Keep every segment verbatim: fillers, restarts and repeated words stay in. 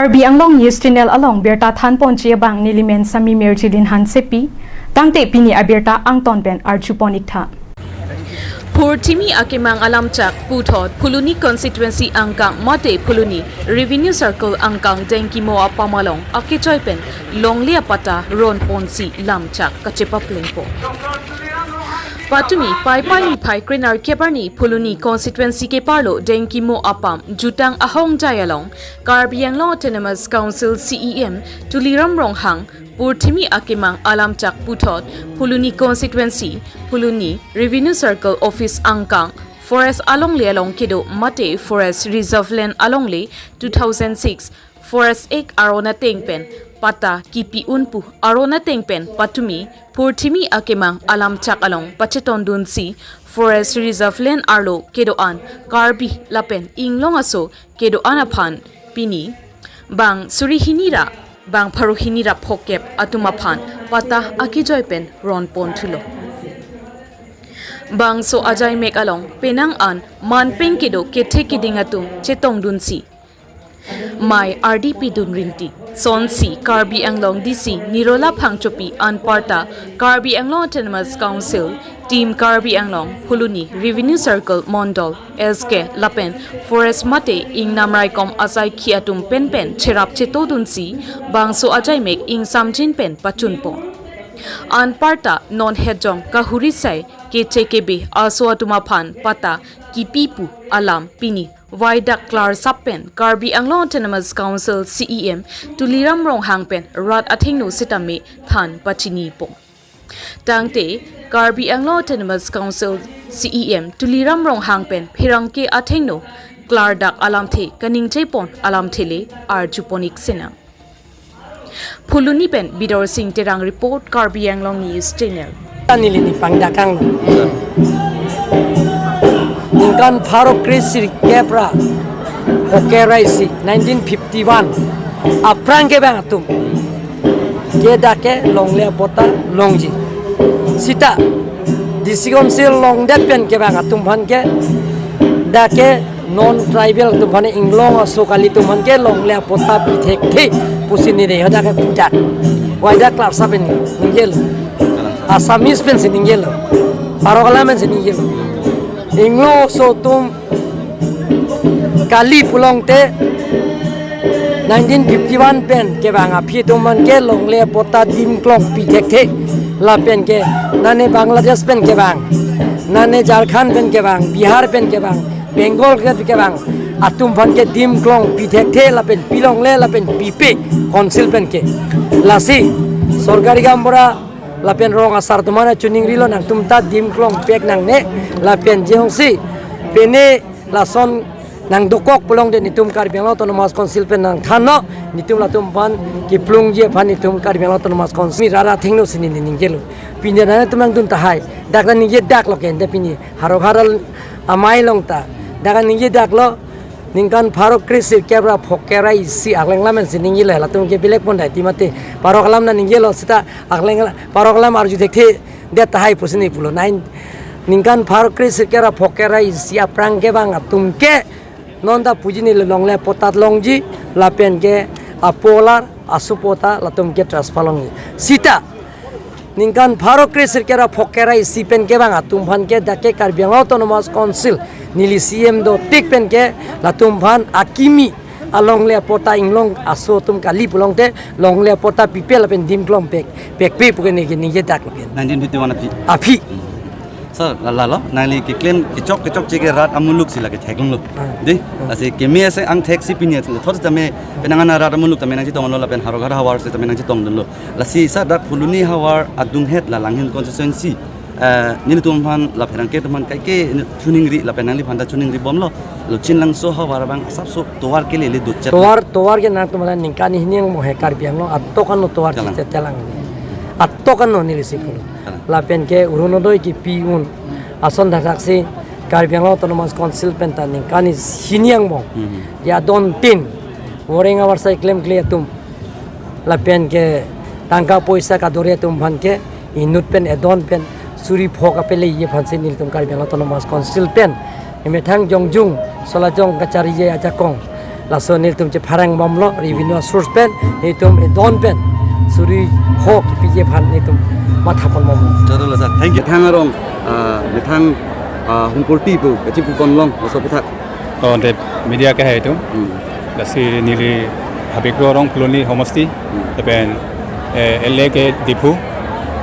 Karbi Anglong News Channel along birta thanponji abang nelimen Sami Mirjilin Hansepi, tangte pini abirta angton pen arjupon-iktha. Purthimi akemang alamchak puthot Phuloni constituency angkang mate Phuloni revenue circle angkang Dengkimo apam along akejoi pen longle apatta ronponsi lamchak kachepaplengpo. Patumi Paipai niphai krenerkep arni Phuloni constituency keparlo Dengkimo apam jutang ahongjai along Karbi Anglong Autonomous Council C E M Tuliram Ronghang purthimi akemang alamchak puthot Phuloni constituency, Phuloni revenue circle office angkang, forest alongle along kedo mate forest reserve land alongle two thousand six Forest Act aron ateng pen patta kipi un pu aron ateng pen patumi purthimi akemang alamchak along pachetondunsi forest reserve land arlo kedo-an Karbi lapen inglong aso kedo-an aphan pini bang suri hini ra bang pharo hini ra phokep atum aphan patta akejoi pen ronponthulo. Bangso ajaimek along penang an manpeng kedo kethe keding atum chetongdunsi mai ardi pidun rinti. Sonsi Karbi Anglong D C Nirola Phangchopi anparta Karbi Anglong Autonomous Council, Team Karbi Anglong, Phuloni Revenue Circle Mondol, S K lapen Forest mate ingnam raikom asaikhi atum penpen cherap chetodunsi bangso ajaimek ingsamjin pen pachunpo. Anparta non hetjong kahuri sai keche kebe aso atum aphan patta kipi pu alam pini vaidak klarsap pen Karbi Anglong Autonomous Council C E M Tuliram Ronghang pen rat athengno sitame than pachinipo. Tangte Karbi Anglong Autonomous Council C E M Tuliram Ronghang pen pherangke athengno klardak alamthe kaningjepon alamthe le arjupon-ik sinang. Phuloni pen Bidor Sing Terang report, Karbi Anglong News Channel. Neli nipangdakanglo. Ningkan pharo kresirkep ra phokep ra isi nineteen fifty-one aphrang kevang atum ke dak ke longle apatta longji. Sita D C Council longdet pen kevang atum aphan ke dak ke non tribal atum aphan, inglong aso kali atum aphan ke longle apatta pithekthe pusi neli hadak ke pudak. Vaidak klarsap pen ningjelo. Assamese pensi ningjelo. Pharo kalam pensi ningjelo. Inglong aso atum kali pulote nineteen fifty-one pen kevang aphi atum aphan ke longle apatta dim klong pithekthe. Lapen ke nane Bangladesh pen kevang, nane Jharkhand pen kevang, Bihar pen kevang, Bengal pen kevang atum aphan ke dim klong pithekthe lapen pilongle lapen pipe Council pen ke. Lasi sorkari gaonbura lapen rong asar atum aphan choningrilo, nangtum ta dim klong pek nangne lapen jongsi pene lason nangdokok pulote netum Karbi Anglong Autonomous Council pen nangthanlo, netum latum aphan kiplungji aphan netum Karbi Anglong Autonomous Council mi rara thengno sini ningjelo. Pini nangtum nangdun tahai. Dak ta ningjedaklo ke, ante pini haro haro amei along ta dak ta ningjedaklo. Ningkan pharo kresirkep ra phokep ra isi akleng lam pensi ningjelo, latum ke bilek pondai timate pharo kalam nangningjelo sita akleng la-, pharo kalam arju thekthe det tahai pusi neli pulo. Nine, ningkan pharo kresirkep ra phokep ra isi aphrang kevang atum ke non ta puji neli longle apatta longji lapen ke apo alar asopo ta latum ke transfer longji. Sita ningkan pharo kresirkep ra phokep ra isi pen kevang atum aphan ke dak ke Karbi Anglong Autonomous Council neli C E M dotik pen ke latum aphan akimi alongle apatta inglong aso atum kali pulote longle apatta pipe lapen dim klong pek, pekpe pu ke neli ke ningjedaklo ke. Nineteen fifty-one aphi. Aphi. Sir, la, lalo, nangli keklem kechok kechokche ke rat amuluk si lake theklonglo. Ah. Dei, ah, lasi keme ase angthek si pini thot tame penang an rat amuluk tame nangchetonglo lapen Howraghat havar si tame nangchetongdunlo. Lasi sir, dak Phuloni havar adunghet la Langhin constituency, eh, nelitum aphan la pherangke atum aphan kaike choningri lapen nangliphan ta choningribomlo. Lo Chinlangso havar abang asapso tovar kelele dotchet. Tovar, tovar ke nangtum aphan ningkan hini angmo he Karbi Anglong atok ano tovar. Kalang. Chethe telang. Atok ano neli si pulo. Kalang. Lapen ke Orunodoi kipi un ason thakthak si Karbi Anglong Autonomous Council pen ta ningkan hini angmo. Hmm. Ya don tin. Voreng avar sai klemkle atum. Lapen ke tangka poisa kadore atum aphan ke inut pen edon pen suri phok apeleji aphansi nelitum Karbi Anglong Autonomous Council pen emethang jongjung solajong kacharliji ajakong Laso nelitum chepharang bomlo revenue source pen, nelitum edon pen suri ho kipiji aphan nelitum matha pon bomlo. Chalo la sir. Thank you. Methang arong, ah, methang, ah, hungkurti pu kachipu ponlong, laso aputhak. Oh, the media ke hai itum. Hmm. Lasi neli Habe Kro Rong Phuloni Homosti, Hmm. lapen, eh, L A ke Diphu.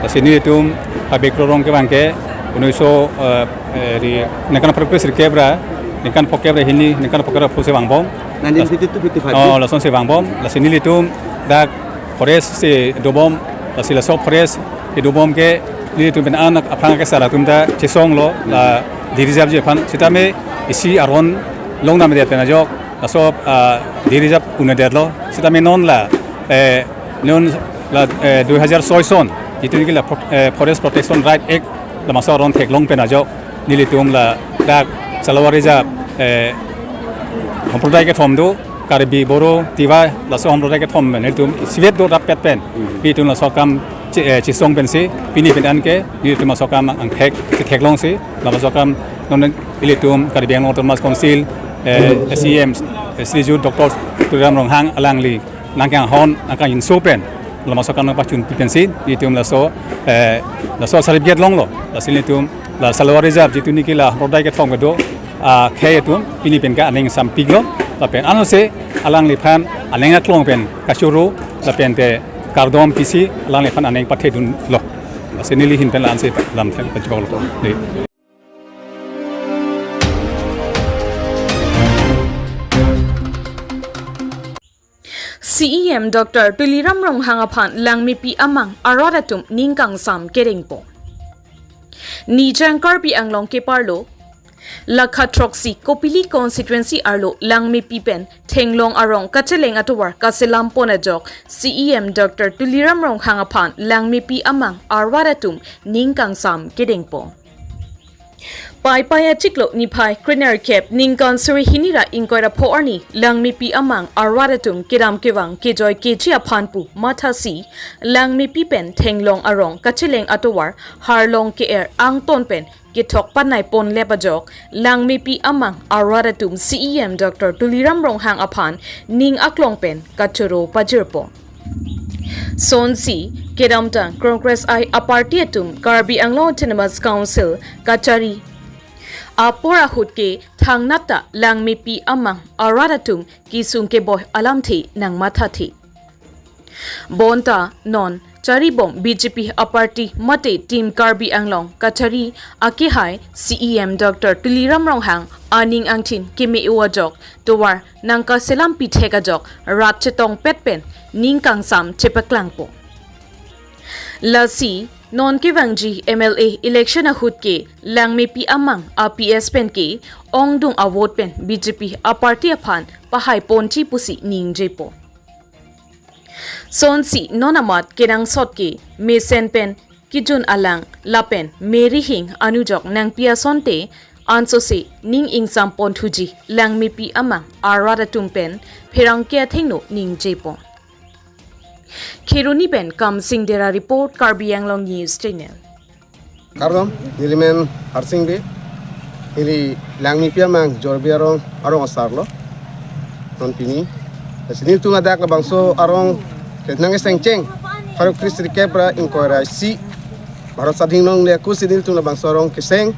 Lasi nelitum Habe Kro Rong kevang ke, unoiso, eh, eh, di, ningkan pharo kre sirkep ra, ningkan phokep ra hini, ningkan phokep ra phose vangbom. Nineteen fifty-two fifty-five. Oh, lasonsi vangbom, lasi nelitum dak forest si dobom, lasi laso forest si dobom ke nelitum pen an aphrang ke sar atum ta chesonglo, la diri jap ji aphan, sitame isi aron longnamdet pen ajok, laso, ah, diri jap un'edetlo, sitame non la, eh, non la, eh, dui hajar soi son, jitu niki la pro-, eh, Forest Protection Right Act, labangso aron theklong pen ajok, nelitum ladak Salwa Reserve, eh, hamprodai kethom do, Karbi, Boro, Tiwa, laso hamprodai kethom pen nelitum isivet do rapet pen, Hmm. nelitum laso akam che-, eh, chesong pensi, pini pen an ke nelitum laso akam angthek, si theklongsi, labangso akam non ilitum Karbi Anglong Autonomous Council, eh, C E M, eh, Shri Ju Doctor Tuliram Ronghang alangli nangkanghon, nangkangjinso pen, labangso akam nangpachunpi pensi, nelitum laso, eh, laso certificate longlo, lasi nelitum la Salwa Reserve jitu niki la hamprodai kethom kedo, ah, khei atum, pini pen ke aning sampiklo, lapen anose alangliphan aning aklong pen kachoro, lapen te kardom pisi alangliphan aning pathedunlo. Lasi neli ahin pen la-ansi lamthe pachiboklo. Dei. C E M Doctor Tuliram Ronghang aphan Langmepi amang arat atum ning kangsam kerengpo. Nijang Karbi Anglong keparlo, lakha throksi Kopili constituency arlo Langmepi pen thenglong arong kacheleng atovar kaselam pon ajok C E M Doctor Tuliram Ronghang aphan Langmepi amang arat atum ning kangsam kerengpo. Paipai achiklo niphai krenerkep ningkan suri hini ra ingkoi ra pho arni Langmepi amang arat atum kedam kevang kejoi keji aphan pu mathasi Langmepi pen thenglong arong kacheleng atovar harlong ke-er angton pen kethok panai ponlep ajok Langmepi amang arat atum C E M Doctor Tuliram Ronghang aphan ning aklong pen kachoro pajirpo. Sonsi kedamtang Congress I aparty atum Karbi Anglong Autonomous Council kachari apor ahut ke thangnat ta Langmepi amang arat atum kesung keboi alamthe nangmathathe. Bonta non charibom B J P aparty mate Team Karbi Anglong kachari akehai C E M Doctor Tuliram Ronghang aning angthin keme-o ajok tovar nangkaselam pithek ajok rat chetongpet pen ning kangsam chepaklangpo. Lasi non kevangji M L A election ahut ke Langmepi amang a P S pen ke ongdung a vote pen B J P aparty aphan pahai ponji pusi ningjepo. Sonsi non amat kenangsot ke mesen pen kejun alang lapen merihing anujok nangpi asonte ansose ning ingsam ponthuji Langmepi amang arat atum pen pherangke athengno ningjepo. Kheroni pen Kamsing Dera report, Karbi Anglong News Channel. Kardom, nelimen Harsing Bey, neli Langmepi amang Jorbi arong, arong asarlo. Non pini. Lasi nelitum ladak labangso arong kenang esengcheng. Pharo kre sirkep ra ingkoi ra isi. Bharat Sadhin longle akusi nelitum labangso arong keseng.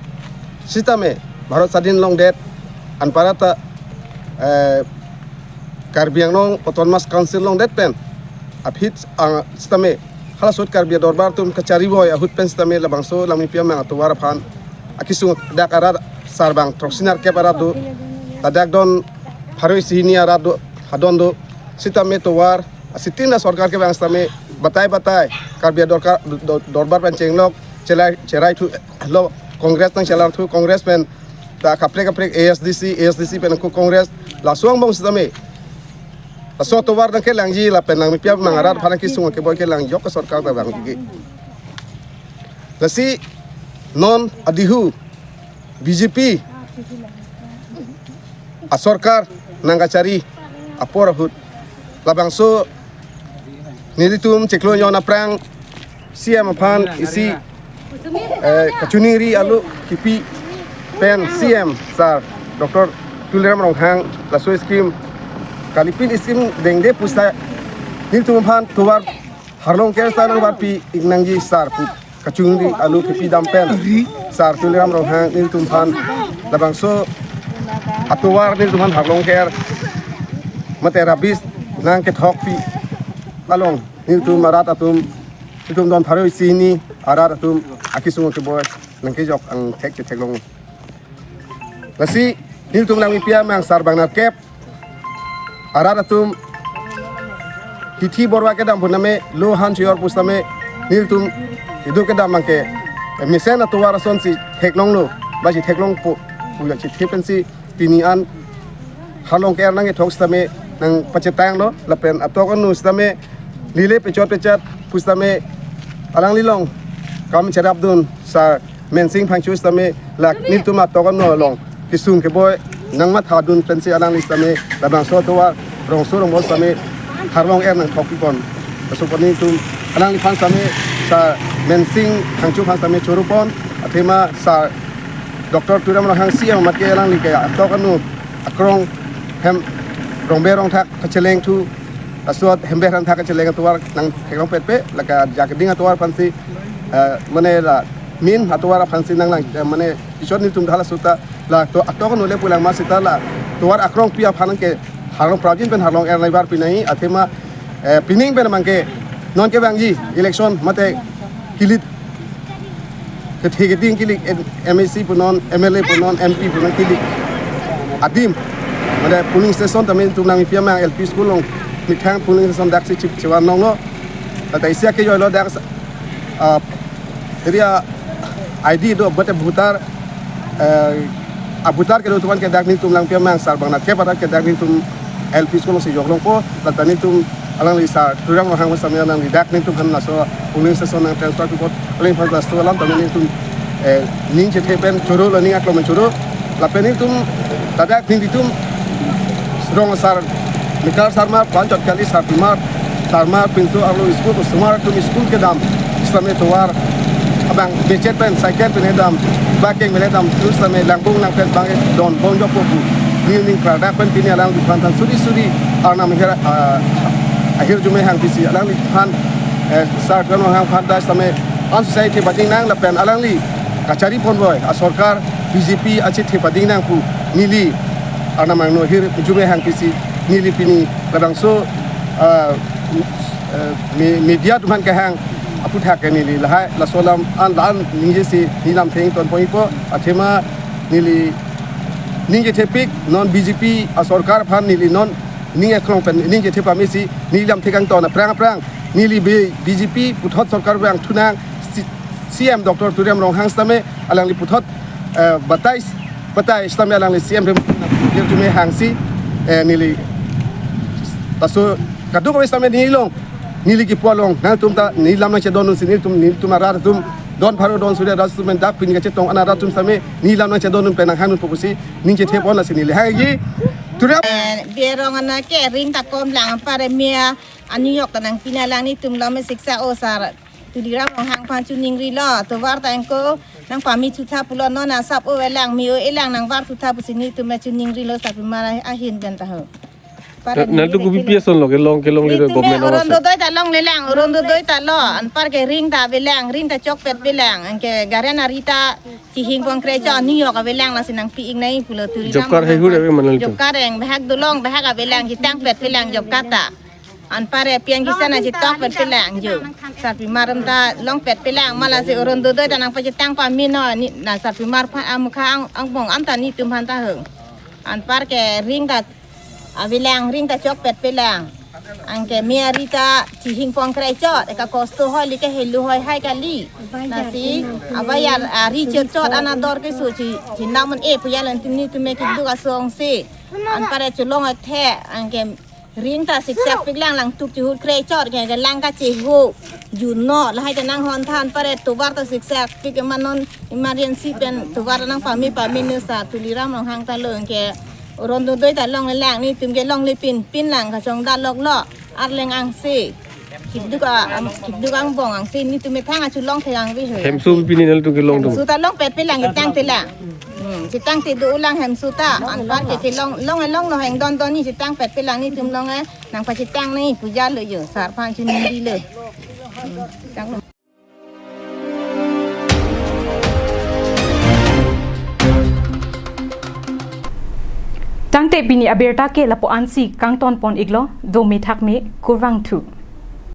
Sitame, Bharat Sadhin longdet anparta, eh, Karbi Anglong Autonomous Council longdet pen aphi, ah, sitame halaso ahut Karbi Dorbar atum kachari boi ahut pen sitame labangso Langmepi amang atovar aphan akesung dak arat sarbang throksi nerkep arat do, ladak don pharo isi hini arat do, hadon do, sitame tovar asitin na sorkar kevang sitame batai batai Karbi Dorkar, do-, Dorbar pen chenglok cherai, cherai thulo, Congress nangchelar thu, Congress pen ta kaprek kaprek A S D C, A S D C pen ko Congress, laso angbong sitame laso tovar nangkelangji lapen Langmepi amang arat aphan akesung keboi kelang ajok ke sorkar ta vangji ke. Lasi non adihu B J P asorkar nangkachari apor ahut labangso nelitum chiklo nyon aphrang C M aphan isi, eh, kachiningri alo kipi pen C M sir Doctor Tuliram Ronghang laso scheme Kalipin scheme dengde pusita nelitum aphan tovar Harlongker sar nangvarpi iknangji sar pu kachingri alu kepi dam pen sar Tuliram Ronghang nelitum aphan labangso atovar nelitum aphan Harlongker mate rubbish nangkethokpi along nelitum arat atum, nelitum don pharo isi hini arat atum akesung keboi nangkejok angthek chetheklong. Lasi nelitum langmepi amang sar bang nerkep arat atum hithi borwa kedam pu name lo han chior pusitame nelitum idu kedam abangke mesen atovar asonsi theklonglo, basi theklongpo puya chithe pensi pini an Harlongker nangkethok sitame nangpachetanglo lapen atok anu sitame lile pechot pechat pusitame alanglilong kam cherapdun sar Mensing Phangcho sitame la nelitum atok anu along kesung keboi nangmathadun pensi alangli sitame labangso atovar rongso rongbol sitame Harlongker nangthokpipon. Laso pen nelitum alangliphan sitame sar Mensing Phangcho aphan sitame choropon athema sar Doctor Tuliram Ronghang C M amat ke alangli ke atok anu akrong hem rongbe rongthak kacheleng thu, laso ahembe rangthak kacheleng atovar nangtheklong petpe, lake ajak ding atovar aphansi, eh, mane la main atovar aphansi nanglang, eh, mane ison nelitum dhala suta la to atok anu le pulang ma sita la tovar akrongpi aphan ke Harlong prajin pen Harlongker nangvarpi nangji athema, eh, pining pen abangke non kevangji election mate kilit kethe keding kilik M A C punon, M L A punon, M P punon kilik adim. Mane polling station tame nelitum nangmepi amang L P school along methang polling station daksi chip chevan longlo. Tata isi akejoilo dak, ah, area I D do mate voter, eh, a voter kedo atum aphan ke dak nelitum langpi amang sar bang nerkep arat ke dak nelitum L P school alongsi joklongpo, lata nelitum alangli sar Tuliram Ronghang sitame alangli dak nelitum aphan laso polling station nangtransfer pi apot alangliphan laso alam tame nelitum, eh, ning chethe pen chorolo, ning aklong pen choro lapen nelitum ladak nelitum rong sar Mekar Sarma, Panchot Kali Sarpimar Sarma pintu arlo school osomar atum school kedam sitame tovar abang bechet pen cycle pen kedam, bakeng pen kedam tu sitame langbung nangpet bang don bonjokpo pu neli ning klardak pen pini alangliphan than suri suri Arnam ahir, ah, ahirjume hangpisi alangliphan, eh, sar Tuliram Ronghang aphan ta sitame an society bajing nang lapen alangli kachari ponboi asorkar B J P achethe pading nang pu neli Arnam angno ahirjume hangpisi neli pini labangso, ah, eh, me-, media atum aphan kehang aphuthak ke neli lahai laso alam an la-an ningjesi neli lamthe ingtonpon-ikpo athema neli ning chethepik non B J P asorkar aphan neli non ning aklong pen ning chethe pamesi neli lamthe kangton aphrang aphrang neli B-, B J P puthot sorkar vang thunang C-, C M Doctor Tuliram Ronghang sitame alangli puthot, eh, batai batai sitame alangli C M pen ahirjume hangsi, eh, neli laso kadokave sitame neli long neli kipu along nangtum ta neli lam nangchedondunsi nelitum nelitum arat atum don pharo don suri arat atum dak pini kachetong an arat atum sitame neli lam nangchedondun pen nanghangdunpo pusi ning chethepon lasi neli hangji. Tuliram. Eh, Berong ana ke ring ta komlang pare mia aniyok ta nangpinang lang nelitum lam siksa o sar Tuliram Ronghang aphan chiningrilo tovar ta engko nangpame chutha pulo non asap o velang me o-elang nangvar chutha pusi nelitum chiningrilo Sarpimar ahin pen ta ho. Pare nangtum neli kopi pi ason lo kelong kelongle nelitum government awas Orunodoi ta longlelang, Orunodoi ta lo, anpar ke ring ta avelang, ring ta chokpet pelang, anke gari nari ta chihing pongkre cho aniyok avelang lasi nangpi-ik nai pulo Tuliram Job card Ronghang haihui aphan. Ave manal tu. Job card eng bahak dolong bahak avelang chitangpet pelang job card ta. Anpar ke P M Kisan na chitokpet pelang jo. Sarpimar atum ta longpet pelang ma lasi Orunodoi ta nangpachetang pamino ni na Sarpimar aphan amukha ang, angbong an ta nelitum aphan ta ho. Anpar ke ring ta avelang ring ta chokpet pelang. Anke me ari ta chihing pongkre chot eka kosto hoi li ke helu hoi hai kali. Lasi abayar ari chot chot ana dor keso chi, chi namun e puya lantin nelitum me kiduk asong si. Anpar ke cholong athe anke ring ta siksak piklang lang tuk chihut kre chot ke, ke lang kacheho. Juno lahai ta nanghon tha anpar ke tovar ta siksak pik emanon emergency pen tovar nangpame pame ne sar Tuliram Ronghang ta lo anke Orunodoi ta longlelang nelitum ke longle pin pin lang kachongdaloklo arleng angse. Kipduk a, am, kipduk angbong angsi netum methang achu longthe angve ho. Hemso pini nanglitum kelong atum? Hemso ta longpetpe lang, chetangte lang. Hmm, chetangte do lang hemso ta. Anpar ke kelong, long along lo heng don don ni chetangpetpe lang netum long eh. Nangpachetang ni puja lo jo. Sar aphan chu ningri lo. Hmm, chetang lo. Tangte pini abirta ke lapu-ansi kangtonpon iklo, do methak me, kurvangthu.